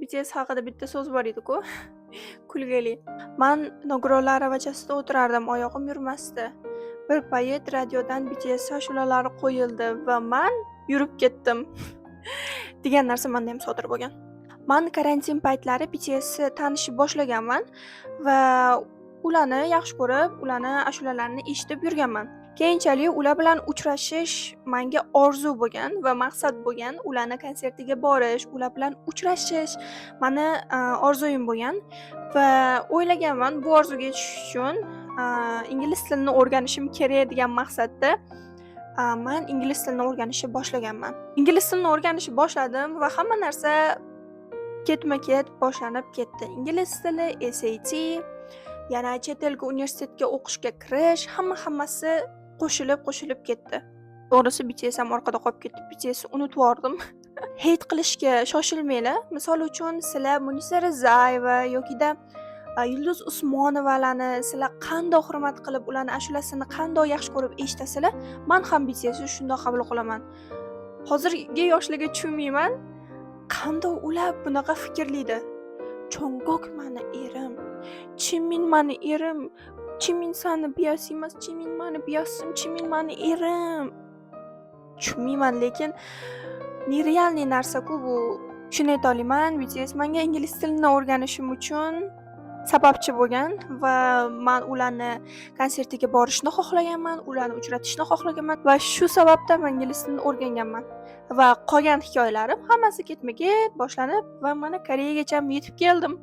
BTS haqida bitta so'z bor edi-ku, kulgili. Man nogironlar aravachasida o'tirardim, oyog'im yurmasdi. Bir payt radiodan BTS ashulalari qo'yildi va man yurib ketdim, degan narsa menda ham sodir bo'lgan. Man karantin paytlari BTSni tanishib boshlaganman va ularni yaxshi ko'rib, ularni ashulalarini eshitib yurganman. Keyinchalik ular bilan uchrashish menga orzu bo'lgan va maqsad bo'lgan. Ularni konsertiga borish, ular bilan uchrashish mani orzuyim bo'lgan va o'ylaganman, bu orzuga yetish uchun ingliz tilini o'rganishim kerak degan maqsadda man ingliz tilini o'rganishni boshlaganman. Ingliz tilini o'rganishni boshladim va hamma narsa ketma-ket boshlanib ketdi. Ingliz tili, SAT, yana chet elga universitetga o'qishga kirish, hamma-hammasi qo'shilib-qo'shilib ketdi. To'g'risi, BTS ham orqada qolib ketdi. BTSni unutvordim. Hate qilishga shoshilmanglar. Misol uchun, sizlar Munisa Rizayeva yokida Yulduz Usmonovalarni sizlar qandoq hurmat qilib, ularni ashulasini qandoq yaxshi ko'rib eshitasizlar, man ham BTSni shundoq qabul qilaman. Hozirgi yoshlarga tushunmayman, qandoq ular bunaqa fikrlaydi. Jungkook mani erim, Jimin mani erim, Jimin sani bias emas, Jimin mani biasim, Jimin mani erim. Tushunmayman, lekin нереальный narsa-ku bu. Shuni ayta olaman, BTS menga ingliz tilini o'rganishim uchun sababchi bo'lgan va man ularni konsertiga borishni xohlaganman, ularni uchratishni xohlaganman va shu sababdan man ingliz tilini o'rganganman. Va qolgan hikoyalarim hammasi ketma-ket boshlanib va mana Koreyagacha yetib keldim.